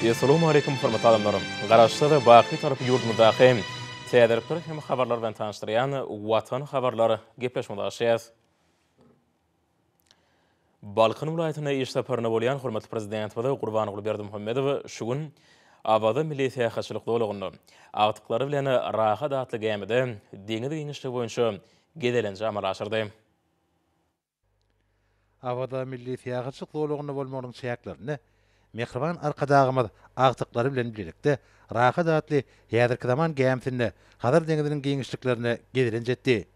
Essalawmaleýkum hormatly adamlar! Garaşsyz, baky Tarap ýurdumyzdaky täzelikler hem habarlar bilen tanyşdyrýan Watan habarlar gepleşigimize başlaýarys. Balkan welaýatynda iş saparynda bolýan hormatly Prezidentimiz Gurbanguly Berdimuhamedow şu gün Awaza milli syýahatçylyk zolagynda agtyklary bilen Rahat atly gämide deňiz giňişligi boýunça gezelenji amala aşyrdy. Awaza milli syýahatçylyk zolagynda bolmagynyň çäklerinde mähriban Arkadagymyz agtyklary bilen bilelikde Rahat atly häzirki zaman gämisinde Hazar deňziniň giňişliklerine gezelenç etdi.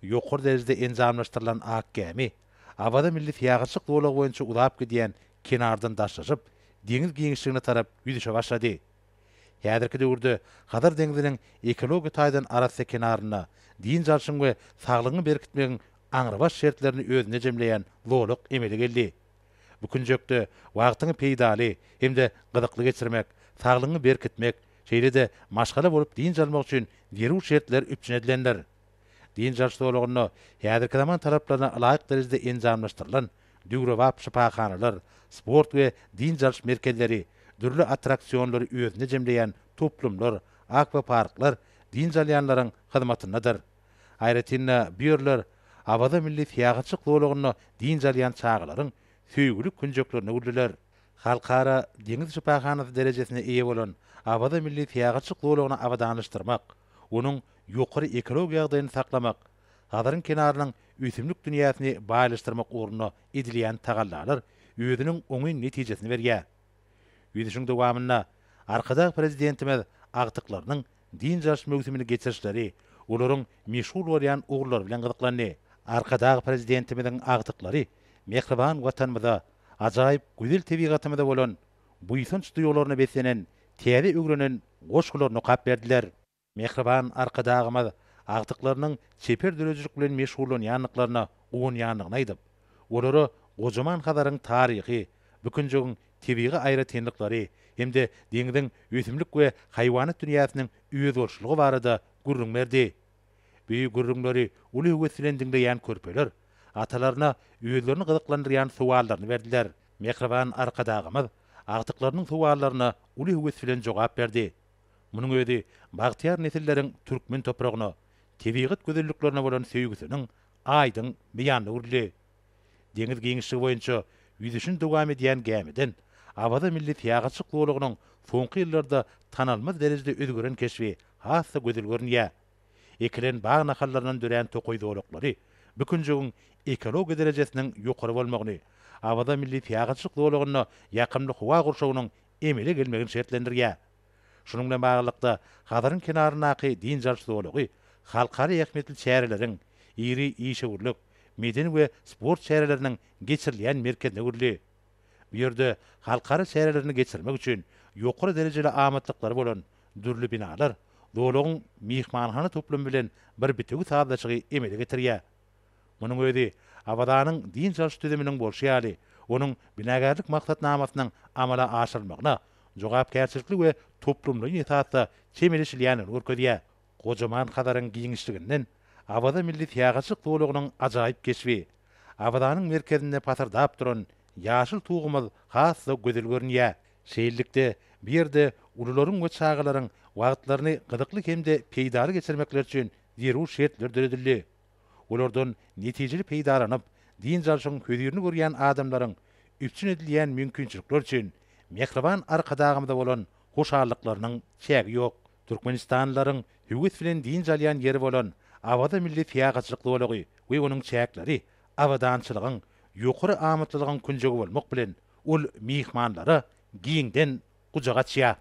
Ýokary derejede enjamlaşdyrylan ak gämi Awaza milli syýahatçylyk zolagy boýunça uzap gidýän kenardan daşlaşyp, deňiz giňişligine tarap ýüzüşe başlady. Häzirki döwürde Hazar deňziniň ekologiýa taýdan arassa kenarynda dynç alşyň we saglygyňy berkitmegiň aňrybaş şertlerini özünde jemleýän zolak emele geldi. Bu künjekde wagtyňy peýdaly hem-de gyzykly geçirmek, saglygyňy berkitmek, şeýle-de maşgala bolup dynç almak üçin zerur şertler üpjün edilendir. Dynç alyş zolagynda häzirki zaman talaplaryna ylaýyk derejede enjamlaşdyrylan döwrebap şypahanalar, sport we dynç alyş merkezleri, dürli attraksionlary özünde jemleýän toplumlar, akwaparklar dynç alýanlaryň hyzmatyndadyr. Aýratyn-da, bu ýerler Awaza milli syýahatçylyk zolagynda dynç alýan çagalaryň söýgüli künjeklerine öwrüliler. Halkara deňiz şypahanasy derejesine eýe bolan Awaza milli syýahatçylyk zolagyny abadanlaşdyrmak, onuň ýokary ekologiýa ýagdaýyny saklamak, Hazaryň kenarynyň ösümlik dünýäsini baýlaşdyrmak ugrunda edilýän tagallalar özüniň oňyn netijesini berýär. Ýüzüşiň dowamynda Arkadag Prezidentimiz agtyklarynyň dynç alyş möwsümini geçirişleri, olaryň meşgul bolýan ugurlary bilen gyzyklandy. Arkadag Prezidentimiziň agtyklary mähriban Watanymyza, ajaýyp gözel tebigatymyza bolan buýsanç duýgularyna beslenen täze öwrenen goşgularyny okap berdiler. Mähriban Arkadagymyz agtyklarynyň çeper döredijilik bilen meşgullanýandyklaryna guwanýandygyny aýdyp, olara gojaman Hazaryň taryhy, bu künjegiň tebigy aýratynlyklary hem-de deňziň ösümlik we haýwanat dünýäsiniň özboluşlylygy barada gürrüň berdi. Bu gürrüňleri uly höwes bilen diňleýän körpeler atalaryna özlerini gyzyklandyrýan sowallaryny berdiler. Mähriban Arkadagymyz agtyklarynyň sowallaryna uly höwes bilen jogap berdi. Munuň özi bagtyýar nesilleriň türkmen topragyna, tebigat gözelliklerine bolan söýgüsiniň aýdyň beýanyna öwrüldi. Deňiz giňişligi boýunça ýüzüşini dowam edýän gämiden Awaza milli syýahatçylyk zolagynyň soňky ýyllarda tanalmaz derejede özgeren keşbi has-da gözel görünýär. Ekilen bag nahallaryndan dörän tokaý zolaklary bu künjegiň ekologiýa derejesiniň ýokary bolmagyny, Awaza milli syýahatçylyk zolagynda ýakymly howa gurşawynyň emele gelmegini şertlendirýär. Şunuň bilen baglylykda, Hazaryň kenaryndaky dynç alyş zolagy halkara ähmiýetli çäreleriň, iri işewürlik, medeni we sport çäreleriniň geçirilýän merkezine öwrüldi. Bu ýerde halkara çärelerini geçirmek üçin ýokary derejeli amatlyklary bolan dürli binalar zolagyň myhmanhana toplumy bilen bir bitewi sazlaşygy emele getirýär. Munuň özi Awazanyň dynç alyş düzüminiň bolşy ýaly, onuň binagärlik maksatnamasynyň amala aşyrylmagyna jogapkärçilikli we toplumlaýyn esasda çemeleşilýändigini görkezýär. Gojaman Hazaryň giňişliginden Awaza milli syýahatçylyk zolagynyň ajaýyp keşbi, Awazanyň merkezinde pasyrdap duran ýaşyl tugumyz has-da gözel görünýär. Şeýlelikde, bu ýerde ulularyň we çagalaryň wagtlaryny gyzykly hem-de peýdaly geçirmekleri üçin zerur şertler döredildi. Olardan netijeli peýdalanyp, dynç alşyň hözirini görýän adamlaryň üpjün edilýän mümkinçilikler üçin mähriban Arkadagymyza bolan hoşallyklarynyň çägi ýok. Türkmenistanlylaryň höwes bilen dynç alýan ýeri bolan Awaza milli syýahatçylyk zolagy we onuň çäkleri abadançylygyň, ýokary amatlylygyň künjegi bolmak bilen, ol myhmanlara giňden gujak açýar.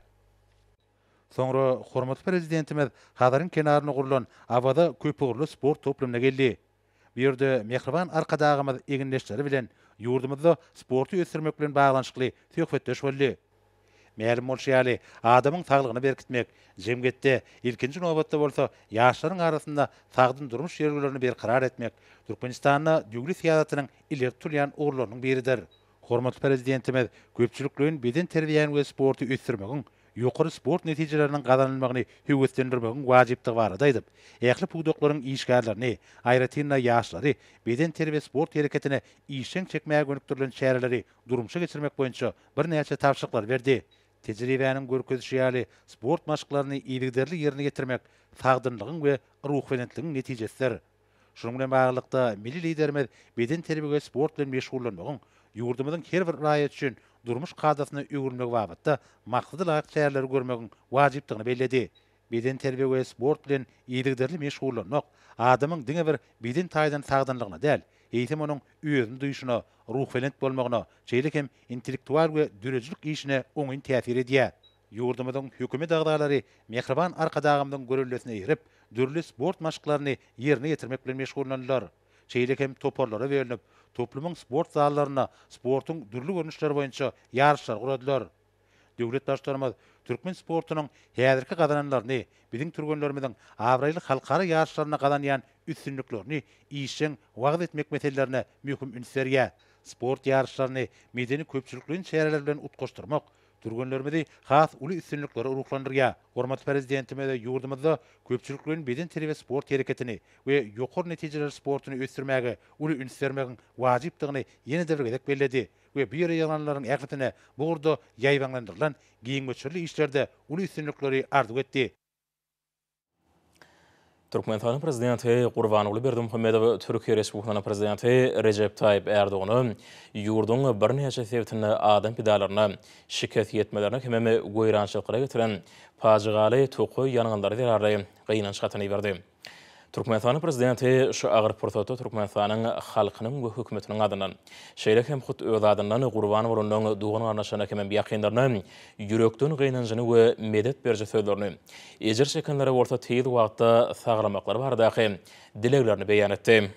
Soňra hormatly Prezidentimiz Hazaryň kenarynda gurlan Awaza köpugurly sport toplumyna geldi. Bu ýerde mähriban Arkadagymyz egindeşleri bilen ýurdumyzda sporty ösdürmek bilen baglanyşykly söhbetdeş boldy. Mälim bolşy ýaly, adamyň saglygyny berkitmek, jemgyýetde, ilkinji nobatda bolsa, ýaşlaryň arasynda sagdyn durmuş ýörelgelerini berkarar etmek Türkmenistanda döwlet syýasatynyň ileri tutulýan ugurlarynyň biridir. Hormatly Prezidentimiz köpçülikleýin bedenterbiýäni we sporty ösdürmegiň ýokary sport netijeleriniň gazanylmagyny höweslendirmegiň wajypdygy barada aýdyp, ähli pudaklaryň işgärlerini, aýratyn-da, ýaşlary bedenterbiýe-sport hereketine işjeň çekmäge gönükdirilen çäreleri durmuşa geçirmek boýunça birnäçe tabşyryklary berdi. Tejribäniň görkezişi ýaly, sport maşklaryny yzygiderli ýerine ýetirmek sagdynlygyň we ruhubelentligiň netijesidir. Şunuň bilen baglylykda, milli Liderimiz bedenterbiýe we sport bilen meşgullanmagyň ýurdumyzyň her bir raýaty üçin durmuş kadasyna öwrülmegi babatda maksada laýyk çäreleri görmegiň wajypdygyny belledi. Bedenterbiýe we sport bilen yzygiderli meşgullanmak adamyň diňe bir beden taýdan sagdynlygyna däl, eýsem onuň özüni duýşuna, ruhubelent bolmagyna, şeýle hem intellektual we döredijilik işine oňyn täsir edýär. Ýurdumyzyň Hökümet agzalary mähriban Arkadagymyzyň göreldesine eýerip, dürli sport maşklaryny ýerine ýetirmek bilen meşgullandylar. Şeýle hem toparlara bölünip, toplumyň sport zallarynda sportuň dürli görnüşleri boýunça ýaryşlar guradylar. Döwlet Baştutanymyz türkmen sportunyň häzirki gazananlaryny, biziň türgenlerimiziň abraýly halkara ýaryşlarynda gazanýan üstünliklerini işjeň wagyz etmek meselelerine möhüm üns berýär. Sport ýaryşlaryny medeni-köpçülikleýin çäreler bilen utgaşdyrmak türgenlerimizi has uly üstünliklere ruhlandyrýar. Hormatly Prezidentimiz ýurdumyzda köpçülikleýin bedenterbiýe-sport hereketini we ýokary netijeler sportuny ösdürmäge uly üns bermegiň wajypdygyny ýene-de bir gezek belledi we bu ýere ýygnananlaryň ählisine bu ugurda ýaýbaňlandyrylan giň möçberli işlerde uly üstünlikleri arzuw etdi. Türkmenistanyň Prezidenti Gurbanguly Berdimuhamedow Türkiýe Respublikasynyň Prezidenti Rejep Taýyp Ärdogana ýurduň birnäçe sebitinde adam pidalaryna, şikes ýetmelerine hemem weýrançylyklara getiren pajygaly tokaý ýangynlary zerarly gynanç hatyny iberdi. Türkmenistanyň Prezidenti şu agyr pursatda Türkmenistanyň halkynyň we hökümetiniň adyndan, şeýle hem hut öz adyndan gurban bolanlaryň dogan-garyndaşlaryna hemem ýakynlaryna ýürekden gynanjyny we medet beriji sözlerini, ejir çekenlere bolsa tiz wagtda saglamaklary baradaky dileglerini beýan etdi.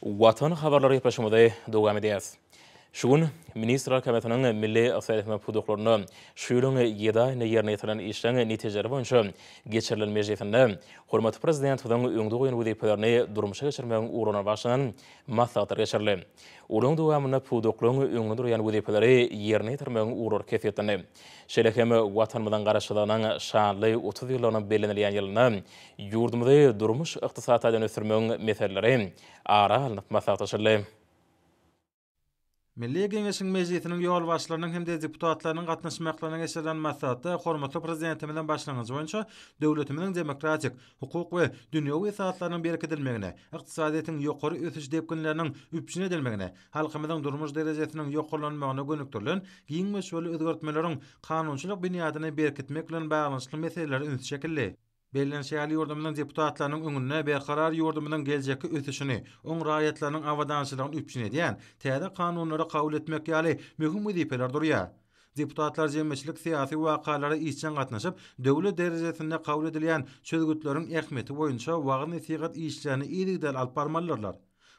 Watan habarlary gepleşigimizi dowam edýäris. Şu gün Ministrler Kabinetiniň milli ykdysadyýetimiziň pudaklarynda şu ýylyň ýedi aýynda ýerine ýetirilen işleriň netijeleri boýunça geçirilen mejlisinde hormatly Prezidentimiziň öňde goýan wezipelerini durmuşa geçirmegiň ugruna bagyşlanan maslahatlar geçirildi. Olaryň dowamynda pudaklaryň öňünde durýan wezipeleri ýerine ýetirmegiň ugurlary kesgitlendi. Şeýle hem Watanymyzyň Garaşsyzlygynyň şanly 30 ýyllygynyň bellenilýän ýylynda ýurdumyzy durmuş-ykdysady taýdan ösdürmegiň meseleleri ara alnyp maslahatlaşyldy. Milli Geňeşiň Mejlisiniň ýolbaşçylarynyň hem-de deputatlarynyň gatnaşmaklaryna geçirilen maslahatda hormatly Prezidentimiziň başlangyjy boýunça döwletimiziň demokratik, hukuk we dünýewi esaslarynyň berkidilmegine, ykdysadyýetiň ýokary ösüş depginleriniň üpjün edilmegine, halkymyzyň durmuş derejesiniň ýokarlanmagyna gönükdirilen giň möçberli özgertmeleriň kanunçylyk binýadyny berkitmek bilen baglanyşykly meselelere üns çekildi. Bellenişi ýaly, ýurdumyzyň deputatlarynyň öňünde berkarar ýurdumyzyň geljekki ösüşini, oň raýatlarynyň abadançylygyny üpjün edýän täze kanunlary kabul etmek ýaly möhüm wezipeler durýar. Deputatlar jemgyýetçilik-syýasy wakalara işjeň gatnaşyp, döwlet derejesinde kabul edilýän çözgütleriň ähmiýeti boýunça wagyz-nesihat işlerini yzygiderli alyp barmalydyrlar.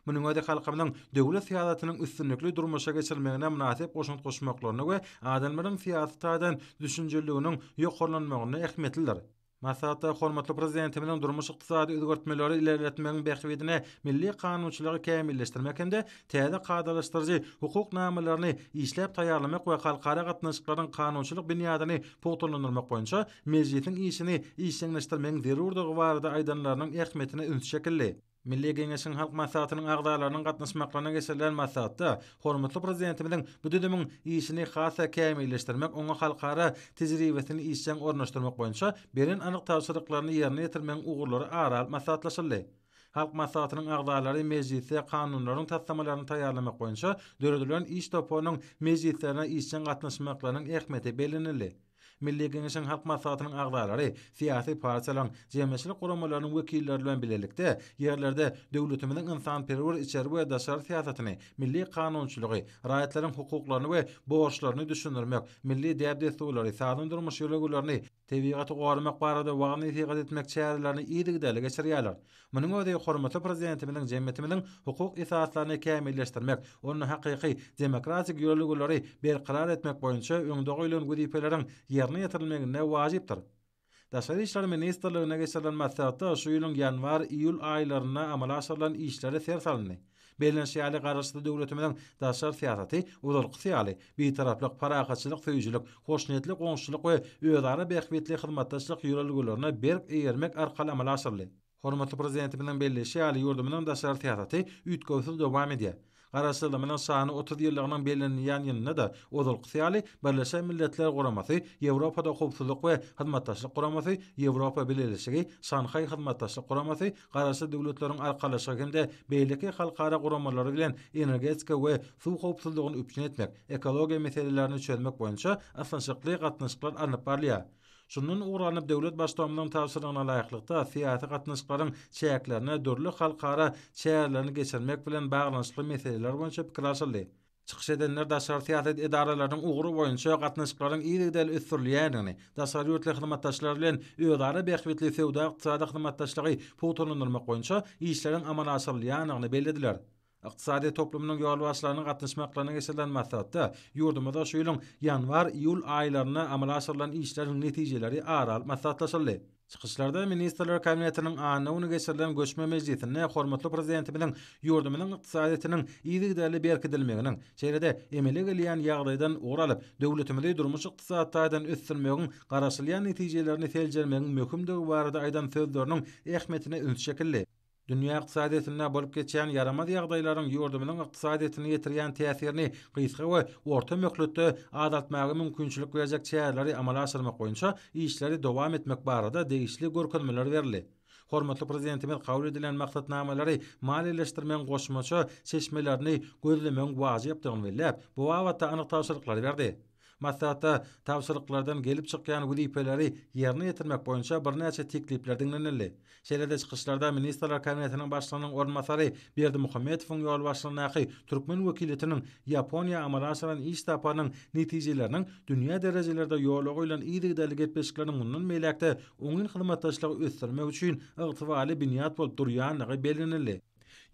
Munuň özi halkymyzyň döwlet syýasatynyň üstünlikli durmuşa geçirilmegine mynasyp goşant goşmaklaryna we adamlaryň syýasy taýdan düşünjeliliginiň ýokarlanmagynda ähmiýetlidir. Maslahatda hormatly Prezidentimiziň durmuş-ykdysady özgertmeleri ilerletmegiň bähbidine milli kanunçylygy kämilleşdirmek hem-de täze kadalaşdyryjy hukuk namalaryny işläp taýýarlamak we halkara gatnaşyklaryň kanunçylyk binýadyny pugtalandyrmak boýunça Mejlisiň işini işjeňleşdirmegiň zerurdygy barada aýdanlarynyň ähmiýetine üns çekildi. Milli Geňeşiň Halk Maslahatynyň agzalarynyň gatnaşmaklaryna geçirilen maslahatda hormatly Prezidentimiziň bu düzümiň işini has-da kämilleşdirmek, oňa halkara tejribesini işjeň ornaşdyrmak boýunça beren anyk tabşyryklaryny ýerine ýetirmegiň ugurlary ara alyp maslahatlaşyldy. Halk Maslahatynyň agzalary mejlisde kanunlaryň taslamalaryny taýýarlamak boýunça döredilen iş toparynyň mejlislerine işjeň gatnaşmaklarynyň ähmiýeti bellenildi. Milli Geňeşiň Halk Maslahatynyň agzalary syýasy partiýalaryň, jemgyýetçilik guramalarynyň wekilleri bilen bilelikde, ýerlerde döwletimiziň ynsanperwer içeri we daşary syýasatyny, milli kanunçylygy, raýatlaryň hukuklaryny we borçlaryny düşündirmek, milli däp-dessurlary, sagdyn durmuş ýörelgelerini, tebigaty goramak barada wagyz-nesihat etmek çärelerini yzygiderli geçirýärler. Munuň özi hormatly Prezidentimiziň jemgyýetimiziň hukuk esaslaryny kämilleşdirmek, onda hakyky demokratik ýörelgeleri berkarar etmek boýunça öňde goýlan wezipeleriň ýerine ýetirilmeginde wajypdyr. Daşary işler ministrliginde geçirilen maslahatda şu ýylyň ýanwar-iýul aýlarynda amala aşyrylan işlere ser salyndy. Bellenişi ýaly, Garaşsyz döwletimiziň daşary syýasaty ozalkysy ýaly, Bitaraplyk, parahatçylyk söýüjilik, hoşniýetli goňşuçylyk we özara bähbitli hyzmatdaşlyk ýörelgelerine berk eýermek arkaly amala aşyryldy. Hormatly Prezidentimiziň belleýşi ýaly, ýurdumyzyň daşary syýasaty üýtgewsiz dowam edýär. Garaşsyzlygymyzyň şanly 30 ýyllygynyň bellenilýän ýylynda-da ozalkysy ýaly Birleşen Milletler Guramasy, Ýewropada Howpsuzlyk we Hyzmatdaşlyk Guramasy, Ýewropa Bileleşigi, Şanhaý Hyzmatdaşlyk Guramasy, Garaşsyz Döwletleriň Arkalaşygy hem-de beýleki halkara guramalary bilen energetika we suw howpsuzlygyny üpjün etmek, ekologiýa meselelerini çözmek boýunça ysnyşykly gatnaşyklar alnyp barylýar. Şundan ugur alnyp, döwlet Baştutanymyzyň tabşyrygyna laýyklykda, syýasy gatnaşyklaryň çäklerinde dürli halkara çärelerini geçirmek bilen baglanyşykly meseleler boýunça pikir alşyldy. Çykyş edenler daşary syýasat edaralarynyň ugry boýunça gatnaşyklaryň yzygiderli ösdürilýändigini, daşary ýurtly hyzmatdaşlar bilen özara bähbitli söwda-ykdysady hyzmatdaşlygy pugtalandyrmak boýunça işleriň amala aşyrylýandygyny bellediler. Ykdysadyýet toplumynyň ýolbaşçylarynyň gatnaşmaklarynda geçirilen maslahatda ýurdumyzda şu ýylyň ýanwar-iýul aýlarynda amala aşyrylan işleriň netijeleri ara alyp maslahatlaşyldy. Çykyşlarda Ministrler Kabinetiniň anna güni geçirilen göçme mejlisinde hormatly Prezidentimiziň ýurdumyzyň ykdysadyýetiniň yzygiderli berkidilmeginiň, şeýle-de emele gelýän ýagdaýdan ugur alyp, döwletimizi durmuş-ykdysady taýdan ösdürmegiň garaşylýan netijelerini seljermegiň möhümdigi barada aýdan sözleriniň ähmiýetine üns çekildi. Dünýä ykdysadyýetinde bolup geçýän ýaramaz ýagdaýlaryň ýurdumyzyň ykdysadyýetine ýetirýän täsirini gysga we orta möhletde azaltmaga mümkinçilik berjek çäreleri amala aşyrmak boýunça işleri dowam etmek barada degişli görkezmeler berildi. Hormatly Prezidentimiz kabul edilen maksatnamalary maliýeleşdirmegiň goşmaça çeşmelerini gözlemegiň wajypdygyny belläp, bu babatda anyk tabşyryklary berdi. Maslahatda tabşyryklardan gelip çykýan wezipeleri ýerine ýetirmek boýunça birnäçe teklipler diňlenildi. Şeýle-de çykyşlarda Ministrler Kabinetiniň Başlygynyň orunbasary Berdimuhamedowyň ýolbaşçylygyndaky türkmen wekiliýetiniň Ýaponiýa amala aşyran iş saparynyň netijeleriniň dünýä derejelerde ýola goýlan yzygiderli gepleşikleriň mundan beýläk-de oňyn hyzmatdaşlygy ösdürmek üçin ygtybarly binýat bolup durýandygy bellenildi.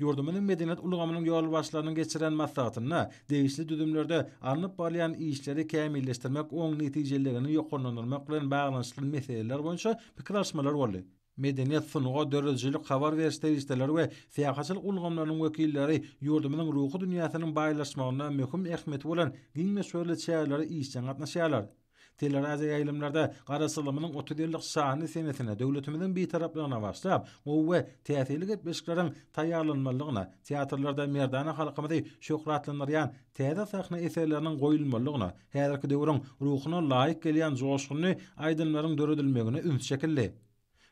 Ýurdumyzyň medeniýet ulgamynyň ýolbaşçylarynyň geçiren maslahatynda degişli düzümlerde alnyp barylýan işleri kämilleşdirmek, oň netijeliligini ýokarlandyrmak bilen baglanyşykly meseleler boýunça pikir alyşmalar boldy. Medeniýet, sungat, döredijilik, habar beriş serişdeleri we syýahatçylyk ulgamlarynyň wekilleri ýurdumyzyň ruhy dünýäsiniň baýlaşmagynda möhüm ähmiýeti bolan giň möçberli çärelere işjeň gatnaşýarlar. Teleradioýaýlymlarda Garaşsyzlygymyzyň 30 ýyllyk şanly senesine, döwletimiziň Bitaraplygyna bagyşlap, gowy we täsirli gepleşikleriň taýýarlanmalydygyna, teatrlarda merdana halkymyzy şöhratlandyrýan täze sahna eserleriniň goýulmalydygyna, häzirki döwrüň ruhuna laýyk gelýän joşgunly aýdymlaryň döredilmegine üns çekildi.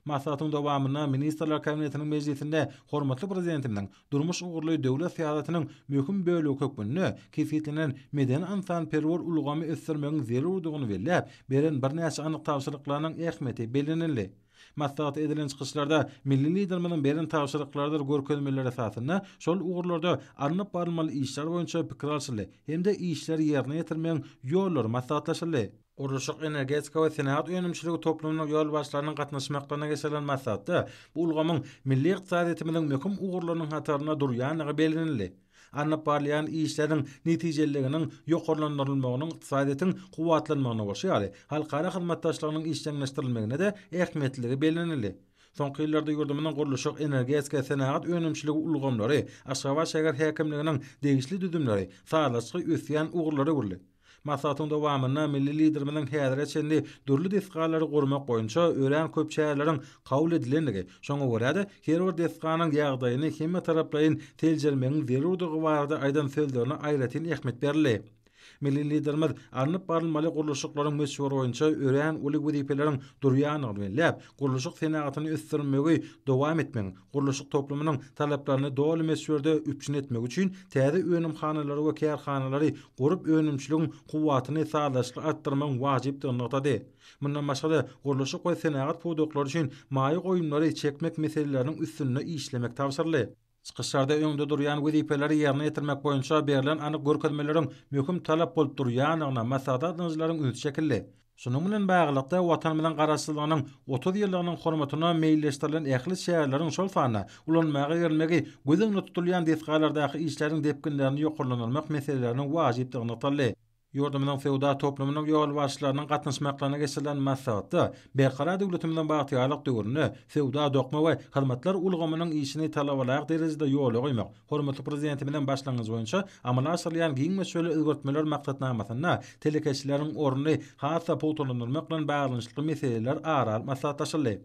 Maslahatyň dowamynda Ministrler Kabinetiniň mejlisinde hormatly Prezidentimiziň durmuş ugurly döwlet syýasatynyň möhüm bölegi hökmünde kesgitlenen medeni-ynsanperwer ulgamy ösdürmegiň zerurdygyny belläp, beren birnäçe anyk tabşyryklarynyň ähmiýeti bellenildi. Maslahatda edilen çykyşlarda milli Liderimiziň beren tabşyryklarydyr görkezmeleri esasynda şol ugurlarda alnyp barylmaly işler boýunça pikir alşyldy hem-de işleri ýerine ýetirmegiň ýollary maslahatlaşyldy. Gurluşyk, energetika we senagat önümçiligi toplumynyň ýolbaşçylarynyň gatnaşmaklarynda geçirilen maslahatda bu ulgamyň milli ykdysadyýetimiziň möhüm ugurlarynyň hatarynda durýandygy bellenildi. Alnyp barylýan işleriň netijeliliginiň ýokarlandyrylmagynyň ykdysadyýetiň kuwwatlanmagyna bolşy ýaly, halkara hyzmatdaşlygynyň işjeňleşdirilmegine-de ähmiýetliligi bellenildi. Soňky ýyllarda ýurdumyzyň gurluşyk, energetika, senagat önümçiligi ulgamlary, Aşgabat şäher häkimliginiň degişli düzümleri sazlaşykly ösýän ugurlara öwrüldi. Maslahatyň dowamynda milli Liderimiziň häzire çenli dürli desgalary gurmak boýunça örän köp çäreleriň kabul edilendigi, şoňa görä-de, her bir desganyň ýagdaýyny hemmetaraplaýyn seljermegiň zerurdygy barada aýdan sözlerine aýratyn ähmiýet berildi. Milli Liderimiz alnyp barylmaly gurluşyklaryň möçberi boýunça örän uly wezipeleriň durýandygyny belläp, gurluşyk senagatyny ösdürmegi dowam etmegiň, Gurluşyk toplumynyň talaplaryny doly möçberde üpjün etmek üçin täze önümhanalary we kärhanalary gurup önümçiligiň kuwwatyny sazlaşykly artdyrmagyň wajypdygyny nygtady. Mundan başga-da, gurluşyk we senagat pudaklary üçin maýa goýumlary çekmek meseleleriniň üstünde işlemek tabşyryldy. Çykyşlarda öňde durýan wezipeleri ýerine ýetirmek boýunça berlen anyk görkezmeleriň möhüm talap bolup durýandygyna maslahata gatnaşyjylaryň ünsi çekildi. Şunuň bilen baglylykda, Watanymyzyň Garaşsyzlygynyň 30 ýyllygynyň hormatyna meýilleşdirilen ähli çäreleriň, şol sanda ulanmaga berilmegi göz öňünde tutulýan desgalardaky işleriň depginlerini ýokarlandyrmak meseleleriniň wajypdygy nygtaldy. Ýurdumyzyň söwda toplumynyň ýolbaşçylarynyň gatnaşmaklarynda geçirilen maslahatda Berkarar döwletimiziň bagtyýarlyk döwründe söwda, dokma we hyzmatlar ulgamynyň işini talabalaýyk derejede ýola goýmak, Hormatly Prezidentimiziň başlangyjy boýunça amala aşyrylýan giň möçberli özgertmeler maksatnamasynda telekeçileriň ornuny has-da pugtalandyrmak bilen baglanyşykly meseleler ara alyp maslahatlaşyldy.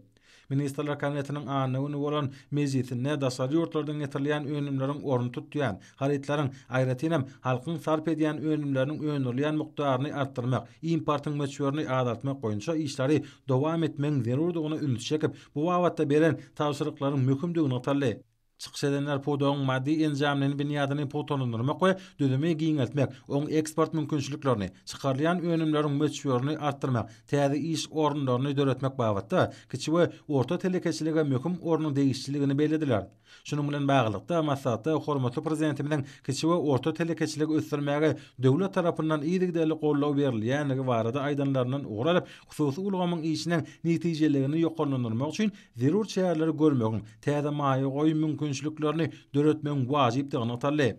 Ministrler Kabinetiniň anna güni bolan mejlisinde daşary ýurtlardan getirilýän önümleriň ornuny tutýan harytlaryň, aýratynam, halkyň sarp edýän önümleriniň öndürilýän mukdaryny artdyrmak, importyň möçberini azaltmak boýunça işleri dowam etmegiň zerurdygyna ünsi çekip, bu babatda beren tabşyryklaryň möhümdigi nygtaldy. Çykyş edenler pudagyň maddy-enjamlaýyn binýadyny pugtalandyrmak we düzümi giňeltmek, oň eksport mümkinçiliklerini, çykarylýan önümleriň möçberini artdyrmak, täze iş orunlaryny döretmek babatda kiçi we orta telekeçilige möhüm ornuň degişliligini bellediler. Şunuň bilen baglylykda, maslahatda hormatly Prezidentimiziň kiçi we orta telekeçiligi ösdürmäge döwlet tarapyndan yzygiderli goldaw berilýändigi barada aýdanlaryndan ugur alyp, hususy ulgamyň işiniň netijeligini ýokarlandyrmak üçin zerur çäreleri görmegiň, täze maýa goýum mümkinçiliklerini döretmegiň wajypdygy nygtaldy.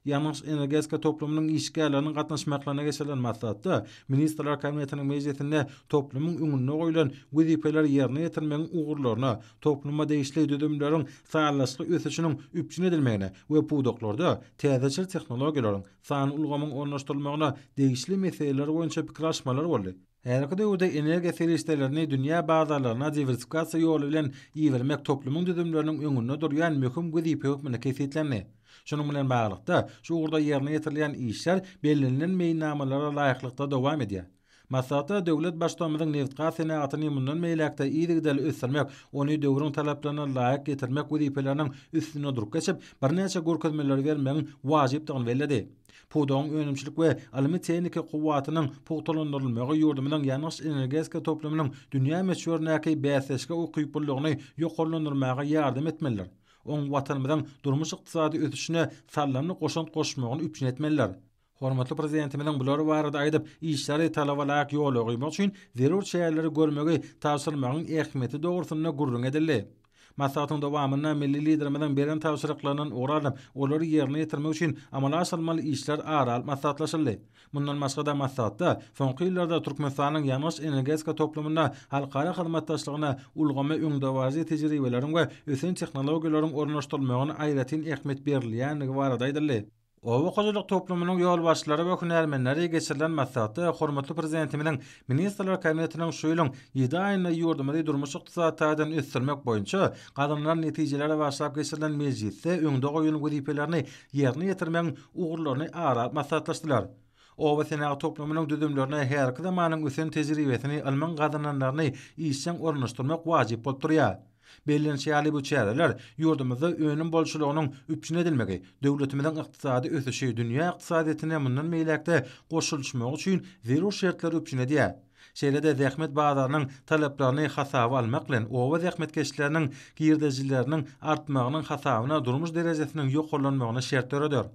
Ýangyç-energetika toplumynyň işgärleriniň gatnaşmaklaryna geçirilen maslahatda Ministrler Kabinetiniň mejlisinde toplumyň öňünde goýlan wezipeleri ýerine ýetirmegiň ugurlaryna, topluma degişli düzümleriň sazlaşykly ösüşiniň üpjün edilmegine we pudaklarda täzeçil tehnologiýalaryň, sanly ulgamyň ornaşdyrylmagyna degişli meseleler boýunça pikir alyşmalar boldy. Häzirki döwürde energiýa serişdelerini dünýä bazarlaryna diwersifikasiýa ýoly bilen ibermek toplumyň düzümleriniň öňünde durýan möhüm wezipe hökmünde kesgitlendi. Şunuň bilen baglylykda, şu ugurda ýerine ýetirilýän işler bellenilen meýilnamalara laýyklykda dowam edýär. Maslahatda döwlet Baştutanymyzyň nebitgaz senagatyny mundan beýläk-de yzygiderli ösdürmek, ony döwrüň talaplaryna laýyk getirmek wezipeleriniň üstünde durup geçip, birnäçe görkezmeleri bermegiň wajypdygyny belledi. Pudagyň önümçilik we ylmy-tehniki kuwwatynyň pugtalandyrylmagy ýurdumyzyň ýangyç-energetika toplumynyň dünýä möçberindäki bäsdeşlige ukyplylygyny ýokarlandyrmaga ýardam etmelidir. Oň Watanymyzyň durmuş-ykdysady ösüşine saldamly goşant goşmagyny üpjün etmelidir. Hormatly Prezidentimiziň bular barada aýdyp, işleri talaba laýyk ýola goýmak üçin zerur çäreleri görmegi tabşyrmagyň ähmiýeti dogrusynda gürrüň edildi. Maslahatyň dowamynda milli Liderimiziň beren tabşyryklaryndan ugur alnyp, olary ýerine ýetirmek üçin amala aşyrylmaly işler ara alyp maslahatlaşyldy. Mundan başga-da maslahatda soňky ýyllarda Türkmenistanyň ýangyç-energetika toplumynda halkara hyzmatdaşlygyna, ulgama öňdebaryjy tejribeleriň we ösen tehnologiýalaryň ornaşdyrylmagyna aýratyn ähmiýet berilýändigi barada aýdyldy. Oba hojalyk toplumynyň ýolbaşçylary we hünärmenleri geçirilen maslahatda hormatly Prezidentimiziň Ministrler Kabinetiniň şu ýylyň ýedi aýynda ýurdumyzy durmuş-ykdysady taýdan ösdürmek boýunça gazanylan netijelere bagyşlap geçirilen mejlisde öňde goýlan wezipelerini ýerine ýetirmegiň ugurlaryny ara alyp maslahatlaşdylar. Oba senagat toplumynyň düzümlerine häzirki zamanyň ösen tejribesini, ylmyň gazananlaryny işjeň ornaşdyrmak wajyp bolup durýar. Bellenişi ýaly, bu çäreler ýurdumyzda önüm bolçulygynyň üpjün edilmegi, döwletimiziň ykdysady ösüşi, dünýä ykdysadyýetine mundan beýläk-de goşulyşmagy üçin zerur şertleri üpjün edýär. Şeýle-de zähmet bazarynyň talaplaryny hasaba almak bilen, oba zähmetkeşleriniň girdejileriniň artmagynyň hasabyna durmuş derejesiniň ýokarlanmagyna şert döreder.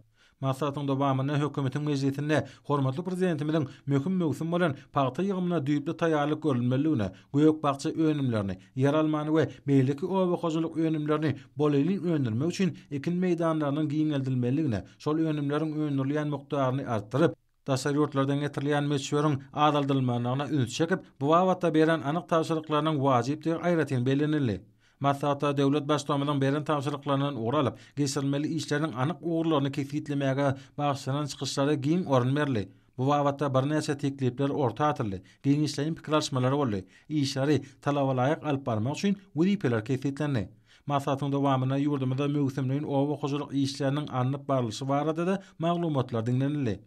Maslahatyň dowamynda Hökümetiň mejlisinde hormatly Prezidentimiziň möhüm möwsüm bolan pagta ýygymyna düýpli taýýarlyk görülmelidigine, gök-bakja önümlerini, ýeralmany we beýleki oba hojalyk önümlerini bolelin öndürmek üçin ekin meýdanlarynyň giňeldilmelidigine, şol önümleriň öndürilýän mukdaryny artdyryp, daşary ýurtlardan getirilýän möçberiň azaldylmagyna üns çekip, bu babatda beren anyk tabşyryklarynyň wajypdygy aýratyn bellenildi. Maslahatda döwlet Baştutanymyzyň beren tabşyryklaryndan ugur alyp, geçirilmeli işleriň anyk ugurlaryny kesgitlemäge bagyşlanan çykyşlara giň orun berildi. Bu babatda birnäçe teklipler orta atyldy, giňişleýin pikir alyşmalar boldy, işleri talabalaýyk alyp barmak üçin wezipeler kesgitlendi. Maslahatyň dowamynda ýurdumyzda möwsümleýin oba hojalyk işleriniň alnyp barlyşy barada-da maglumatlar diňlenildi.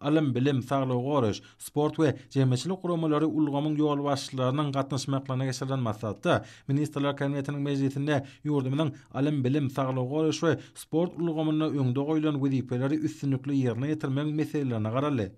Ylym, bilim, saglygy goraýyş, sport we jemgyýetçilik guramalary ulgamyň ýolbaşçylarynyň gatnaşmaklaryna geçirilen maslahatda Ministrler Kabinetiniň mejlisinde ýurdumyzyň ylym, bilim, saglygy goraýyş we sport ulgamynda öňde goýlan wezipeleri üstünlikli ýerine ýetirmegiň meselelerine garaldy.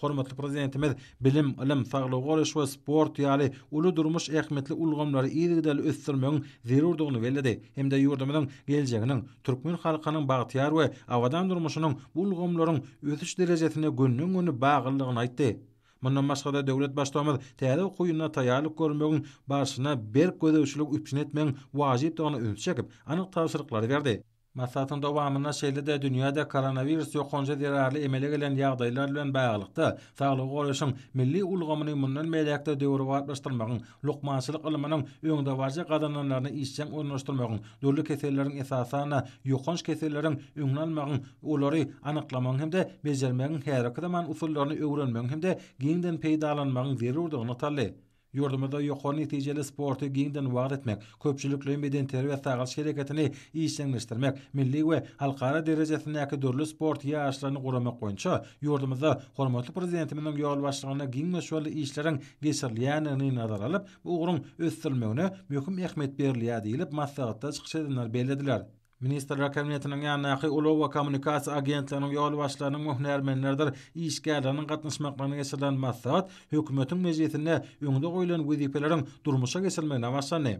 Hormatly Prezidentimiz bilim, ylym, saglygy goraýyş we sport ýaly uly durmuş ähmiýetli ulgamlary yzygiderli ösdürmegiň zerurdygyny belledi hem-de ýurdumyzyň geljeginiň, türkmen halkynyň bagtyýar we abadan durmuşynyň bu ulgamlaryň ösüş derejesine gönden-göni baglydygyny aýtdy. Mundan başga-da, döwlet Baştutanymyz täze okuw ýylyna taýýarlyk görmegiň barşyna berk gözegçiligi üpjün etmegiň wajypdygyna ünsi çekip, anyk tabşyryklary berdi. Maslahatyň dowamynda şeýle-de dünýäde koronawirus ýokanjy zerarly emele gelen ýagdaýlar bilen baglylykda, saglygy goraýşyň milli ulgamyny mundan beýläk-de döwrebaplaşdyrmagyň, lukmançylyk ylmynyň öňdebaryjy gazananlaryny işjeň ornaşdyrmagyň, dürli keselleriň, esasan-da, ýokanç keselleriň öňüni almagyň, olary anyklamagyň hem-de bejermegiň häzirki zaman usullaryny öwrenmegiň hem-de giňden peýdalanmagyň zerurdygy nygtaldy. Ýurdumyzda ýokary netijeli sporty giňden wagyz etmek, köpçülikleýin bedenterbiýe-sagaldyş hereketini işjeňleşdirmek, milli we halkara derejesindäki dürli sport ýaryşlaryny guramak boýunça ýurdumyzda hormatly Prezidentimiziň ýolbaşçylygynda giň möçberli işleriň geçirilýändigini nazara alyp, bu ugruň ösdürilmegine möhüm ähmiýet berilýär diýlip, maslahatda çykyş edenler bellediler. Ministrler Kabinetiniň ýanyndaky Ulag we kommunikasiýa agentliginiň ýolbaşçylarynyň we hünärmenlerdir işgärleriniň gatnaşmaklarynda geçirilen maslahat Hökümetiň mejlisinde öňde goýlan wezipeleriň durmuşa geçirilmegine başlandy.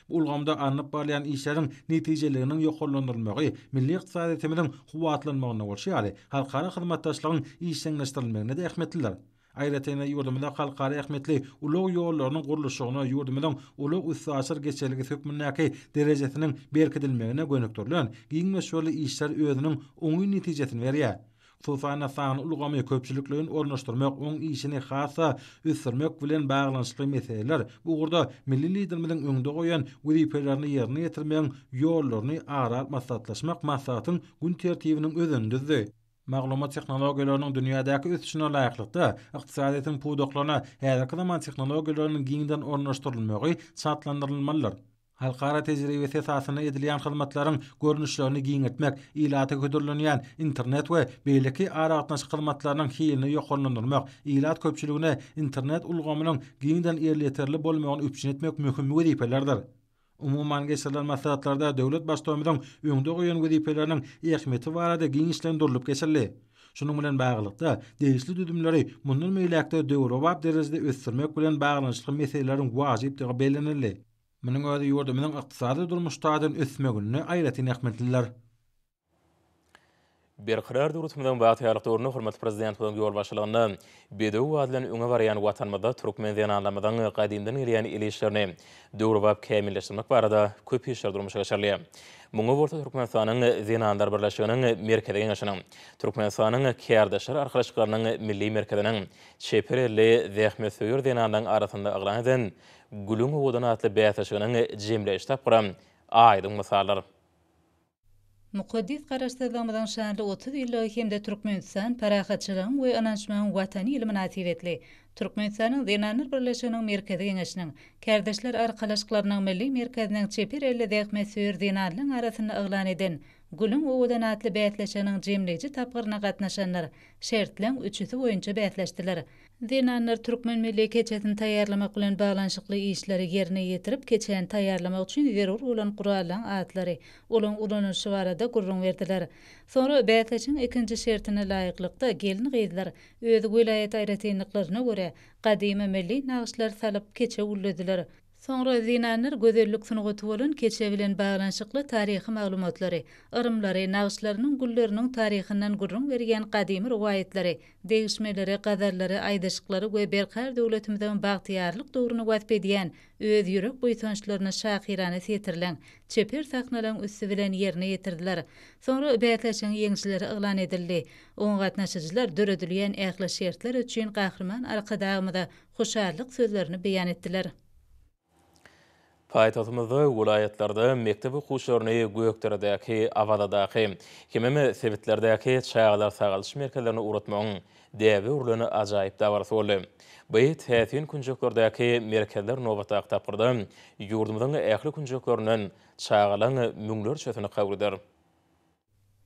Bu ulgamda alnyp barylýan işleriň netijeliliginiň ýokarlandyrylmagy milli ykdysadyýetimiziň kuwwatlanmagynda bolşy ýaly, halkara hyzmatdaşlygyň işjeňleşdirilmeginde-de ähmiýetlidir. Aýratyn-da, ýurdumyzda halkara ähmiýetli ulag ýollarynyň gurluşygyna, ýurdumyzyň ulag-üstaşyr geçelgesi hökmündäki derejesiniň berkidilmegine gönükdirilen giň möçberli işler özüniň oňyn netijesini berýär. Hususan-da, sanly ulgamy köpçülikleýin ornaşdyrmak, oň işini has-da ösdürmek bilen baglanyşykly meseleler bu ugurda milli Liderimiziň öňde goýan wezipelerini ýerine ýetirmegiň ýollaryny ara alyp maslahatlaşmak maslahatyň gün tertibiniň özenini düzdi. Maglumat tehnologiýalarynyň dünýädäki ösüşine laýyklykda, ykdysadyýetiň pudaklaryna häzirki zaman tehnologiýalarynyň giňden ornaşdyrylmagy çaltlandyrylmalydyr. Halkara tejribesi esasynda edilýän hyzmatlaryň görnüşlerini giňeltmek, ilata hödürlenýän internet we beýleki aragatnaşyk hyzmatlarynyň hilini ýokarlandyrmak, ilat köpçüligine internet ulgamynyň giňden elýeterli bolmagyny üpjün etmek möhüm wezipelerdir. Umuman, geçirilen maslahatlarda döwlet Baştutanymyzyň öňde goýan wezipeleriniň ähmiýeti barada giňişleýin durlup geçildi. Şunuň bilen baglylykda, degişli düzümleri mundan beýläk-de döwrebap derejede ösdürmek bilen baglanyşykly meseleleriň wajypdygy bellenildi. Munuň özi ýurdumyzyň ykdysady-durmuş taýdan ösmeginde aýratyn ähmiýetlidir. Berkarar döwletimiziň bagtyýarlyk döwründe hormatly Prezidentimiziň ýolbaşçylygynda bedew bady bilen öňe barýan Watanymyzda türkmen zenanlarymyzyň gadymdan gelýän el işlerini döwrebap kämilleşdirmek barada köp işler durmuşa geçirilýär. Muňa bolsa Türkmenistanyň Zenanlar birleşiginiň Merkezi Geňeşiniň, Türkmenistanyň Kärdeşler arkalaşyklarynyň Milli merkeziniň çeper elli zähmetsöýer zenanlaryň arasynda yglan eden Gülüň owadan atly bäsleşiginiň jemleýji tapgyram aýdyň mysaldyr. Mukaddes Garaşsyzlygymyzyň şanly 30 ýyllygy hem-de Türkmenistan, parahatçylygyň we ynanyşmagyň Watany ýyly mynasybetli Türkmenistanyň Zenanlar birleşiginiň Merkezi Geňeşiniň, Kärdeşler arkalaşyklarynyň Milli merkeziniň çeper elli zähmetsöýer zenanlaryň arasynda yglan eden Gülüň owadan atly bäsleşiginiň jemleýji tapgyryna gatnaşanlar şertleň üçüsi boýunça bäsleşdiler. Zenanlar türkmen milli keçesini taýýarlamak bilen baglanyşykly işleri ýerine ýetirip, keçäni taýýarlamak üçin zerur bolan gurallaryň atlary, olaryň ulanylyşy barada gürrüň berdiler. Soňra bäsleşigiň ikinji şertine laýyklykda, gelin-gyzlar öz welaýat aýratynlyklaryna görä, gadymy milli nagyşlar salyp, keçe güllediler. Soňra zenanlar gözellik sungaty bolan keçe bilen baglanyşykly taryhy maglumatlary, yrymlary, nagyşlarynyň, gülleriniň taryhyndan gürrüň berýän gadymy rowaýatlary, degişmeleri, gazallary, aýdyşyklary we berkarar döwletimiziň bagtyýarlyk döwrüni wasp edýän öz ýürek buýsançlaryny şahyrana setirleň, çeper sahnalaryň üsti bilen ýerine ýetirdiler. Soňra bäsleşigiň ýeňijileri yglan edildi. Oňa gatnaşyjylar döredilýän ähli şertler üçin Gahryman Arkadagymyza hoşallyk sözlerini beýan etdiler. Paýtagtymyzda, welaýatlarda mekdep okuwçylaryny Gökderedäki, Awazadaky hemem sebitlerdäki çagalar sagaldyş merkezlerine ugratmagyň däbe öwrülen ajaýyp dabarasy boldy. Bu täsin künjeklerdäki merkezler nobatdaky tapgyrda ýurdumyzyň ähli künjeklerinden çagalaň müňlerçesini kabul eder.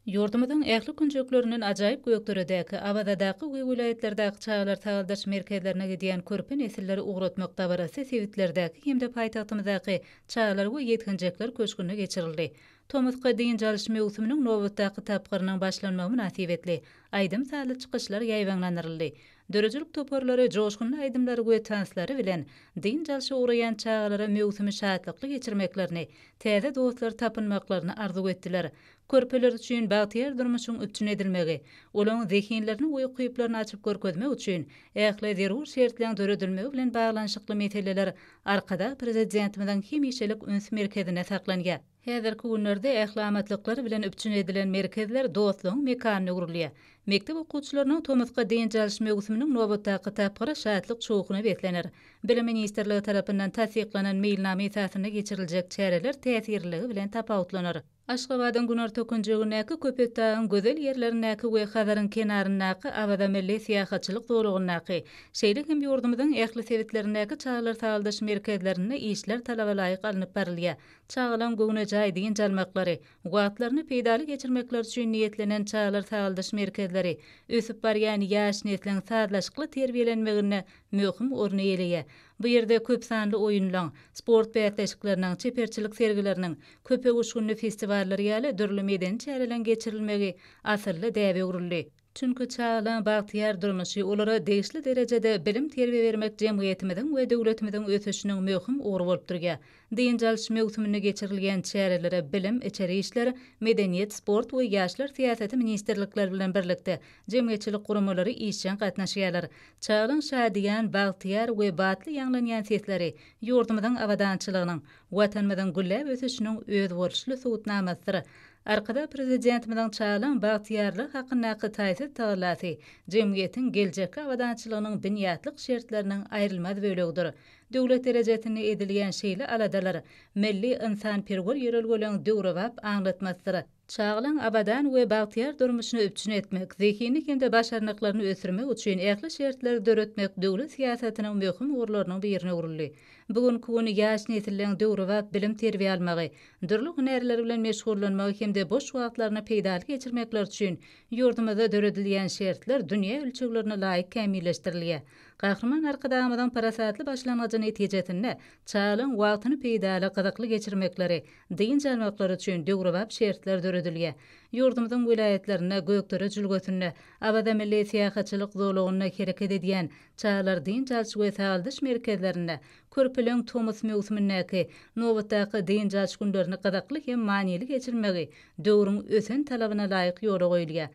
Ýurdumyzyň ähli künjeklerinden ajaýyp Gökderedäki, Awazadaky we welaýatlardaky çagalar sagaldyş merkezlerine gidýän körpe nesilleri ugratmak dabarasy sebitlerdäki hem-de paýtagtymyzdaky Çagalar we ýetginjekler köşgünde geçirildi. Tomusky dynç alyş möwsüminiň nobatdaky tapgyrynyň başlanmagy mynasybetli aýdym-sazly çykyşlar ýaýbaňlandyryldy. Döredijilik toparlary joşgunly aýdymlary we tanslary bilen dynç alşa ugraýan çagalara möwsümi şatlykly geçirmeklerini, täze dostlar tapynmaklaryny arzuw etdiler. Körpeler üçin bagtyýar durmuşyň üpjün edilmegi, olaryň zehinlerini we ukyplaryny açyp görkezmek üçin ähli zerur şertleň döredilmegi bilen baglanyşykly meseleler Arkadag Prezidentimiziň hemişelik üns merkezinde saklanýar. Häzirki günlerde ähli amatlyklar bilen üpjün edilen merkezler dostlugyň mekanyna öwrülýär. Mekdep okuwçylarynyň tomusky dynç alyş möwsüminiň nobatdaky tapgyry şatlyk-şowhuna beslener. Bilim ministrligi tarapyndan tassyklanan meýilnama esasynda geçiriljek çäreler täsirliligi bilen tapawutlanar. Aşgabadyň günorta künjegindäki Köpetdagyň gözel ýerlerindäki we Hazaryň kenaryndaky Awaza milli syýahatçylyk zolagyndaky, şeýle hem ýurdumyzyň ähli sebitlerindäki çagalar sagaldyş merkezlerinde işler talabalaýyk alnyp barylýar. Çagalaryň göwnejaý dynç almaklary, wagtlaryny peýdaly geçirmekleri üçin niýetlenen çagalar sagaldyş merkezleri ösüp barýan ýaş nesliň sazlaşykly terbiýelenmeginde möhüm orny eýeleýär. Bu ýerde köp sanly oýunlaryň, sport bäsleşikleriniň, çeperçilik sergileriniň, köpöwüşginli festiwallar ýaly dürli medeni çäreleriň geçirilmegi asylly däbe öwrüldi. Çünki çagalaryň bagtyýar durmuşy, olara degişli derejede bilim-terbiýe bermek jemgyýetimiziň we döwletimiziň ösüşiniň möhüm ugry bolup durýar. Dynç alyş möwsüminde geçirilýän çärelere Bilim, Içeri işler, Medeniýet, Sport we Ýaşlar syýasaty ministrlikleri bilen birlikde, jemgyýetçilik guramalary işjeň gatnaşýarlar. Çagalaryň şadyýan, bagtyýar we batly ýaňlanýan sesleri ýurdumyzyň abadançylygynyň, Watanymyzyň gülläp ösüşiniň özboluşly subutnamasydyr. Arkadag Prezidentimiziň çagalaryň bagtyýarlygy hakyndaky taýsyz tagallasy jemgyýetiň geljekki abadançylygynyň binýatlyk şertleriniň aýrylmaz bölegidir. Döwlet derejesinde edilýän şeýle aladalar milli ynsanperwer ýörelgeleriň döwrebap aňlatmasydyr. Çagalaryň abadan we bagtyýar durmuşyny üpjün etmek, zehinini hem-de başarnyklaryny ösdürmek üçin ähli şertleri döretmek döwlet syýasatynyň möhüm ugurlarynyň birine öwrüldi. Bu günki gün ýaş nesilleriň döwrebap bilim-terbiýe almagy, dürli hünärler bilen meşgullanmagy hem-de boş wagtlaryny peýdaly geçirmekleri üçin ýurdumyzda döredilýän şertler dünýä ölçeglerine laýyk kämilleşdirilýär. Gahryman Arkadagymyzyň parasatly başlangyjy netijesinde çagalaryň wagtyny peýdaly, gyzykly geçirmekleri, dynç almaklary üçin döwrebap şertler döredilýär. Ýurdumyzyň welaýatlarynda, Gökdere jülgesinde, Awaza milli syýahatçylyk zolagynda hereket edýän çagalar dynç alyş we sagaldyş merkezlerinde körpeleň tomus möwsümindäki nobatdaky dynç alyş günlerini gyzykly hem manyly geçirmegi döwrüň ösen talabyna laýyk ýola goýulýar.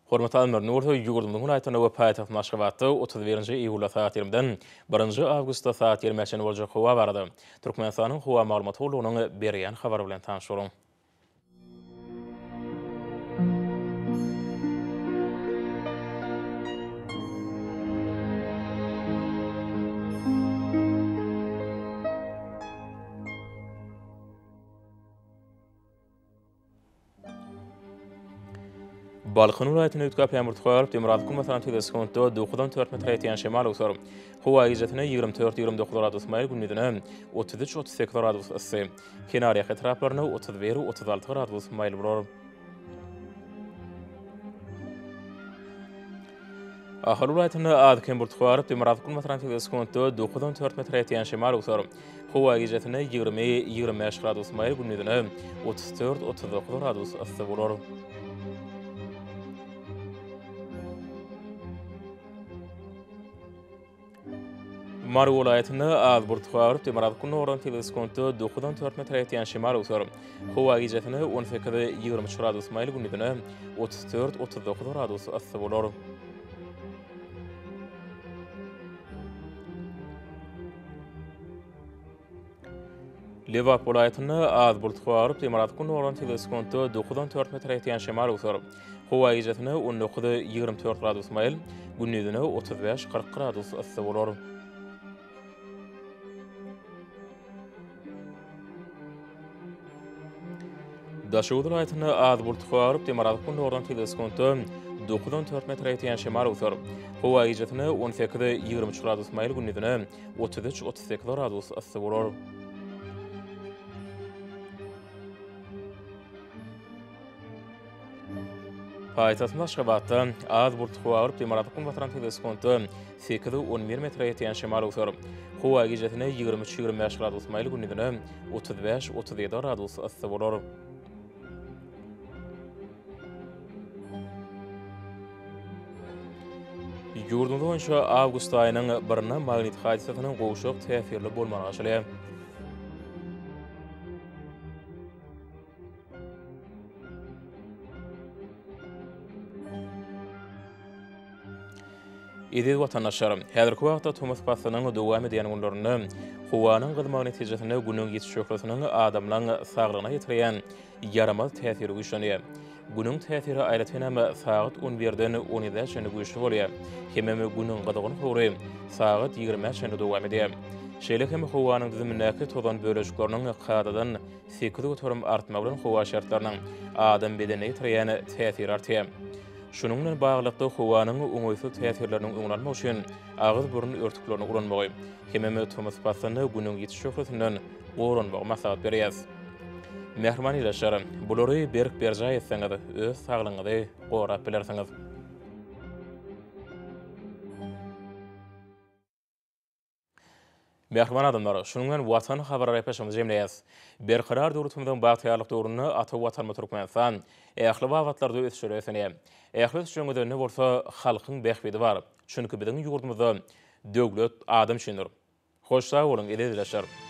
Hormatly alymlar, indi bolsa ýurdumyzyň welaýatlarynda we paýtagtymyz Aşgabatda 31-nji iýulda sagat ýigrimiden birinji awgustda saat ýigrimä çenli boljak howa barada Türkmenistanyň Howa maglumat gullugynyň berýän habary bilen tanyş boluň. Balkan welaýatynda üýtgäp ýagmyr turar, demirgazyk günbatardan tizligi sekuntda dokuzdan dört metre ýetýän şemal öwser. Howa gijesine 24, 29 gradus maýyl, gündizine 33, 38 gradus yssy. Kenarýaka etraplarynda 31, 36 gradus maýyl bolar. Ahal welaýatynda az-kem bulut garyp, demirgazyk günbatardan tizligi sekuntda dokuzdan dört metre ýetýän şemal öwser. Howa gijesine 20, 25 gradus maýyl, gündizine 34, 39 gradus yssy bolar. Mary welaýatynda az bulut garyp, demirgazyk gündogardan tizligi sekuntda dokuzdan dört metre ýetýän şemal öwser. Howa gijesine 18, 23 gradus maýyl, gündizine 34, 39 gradus yssy bolar. Lebap welaýatynda az bulut garyp, demirgazyk gündogardan tizligi sekuntda dokuzdan dört metre ýetýän şemal öwser. Howa gijesine 19, 24 gradus maýyl, gündizine 35, 40 gradus yssy bolar. Daşoguz welaýatynda az bulut garyp, demirgazyk gündogardan tizligi sekuntda dokuzdan dört metre ýetýän şemal öwser. Howa gijesine 18, 23 gradus maýyl, gündizine 33, 38 gradus yssy bolar. Paýtagtymyz Aşgabatda az bulutly howa bolup, demirgazyk günbatardan tizligi sekuntda sekiz, 11 metre ýetýän şemal öwser. Howa gijesine 23, 25 gradus maýyl, gündizine 35, 37 gradus yssy bolar. Ýurdumyz boýunça awgust aýynyň birinde magnit hadysasynyň gowşak täsirli bolmagy garaşylýar. Eziz watandaşlar, häzirki wagtda tomus paslynyň dowam edýän günlerinde howanyň gyzmagy netijesinde Günüň ýiti şöhlesiniň adamlaryň saglygyna ýetirýän ýaramaz täsiri güýçlenýär. Günüň täsiri aýratynam sagat on birden on ýedä çenli güýçli bolýar. Hemem Günüň gyzgyn howry sagat ýigrimä çenli dowam edýär. Şeýle hem howanyň düzümindäki tozan bölejikleriniň kadadan 8% artmagy bilen howa şertleriniň adam bedenine ýetirýän täsiri artýar. Şunuň bilen baglylykda, howanyň oňaýsyz täsirleriniň öňüni almak üçin agyz-burun örtüklerini ulanmagy hemem tomus paslynda Günüň ýiti şöhlesinden goranmagy maslahat berýäris. Mähriban ildeşler, bulary berk berjaý etseňiz, öz saglygyňyzy gorap bilersiňiz. Mähriban adamlar, şunuň bilen Watan habarlar gepleşigimizi jemleýäris. Berkarar döwletimiziň bagtyýarlyk döwründe ata Watanymyz Türkmenistan ähli babatlarda ösüşlere beslenýär. Ähli ösüşleriň özeninde bolsa halkyň bähbidi bar. Çünki biziň ýurdumyzda döwlet adam üçindir. Hoş sag boluň, eziz ildeşler!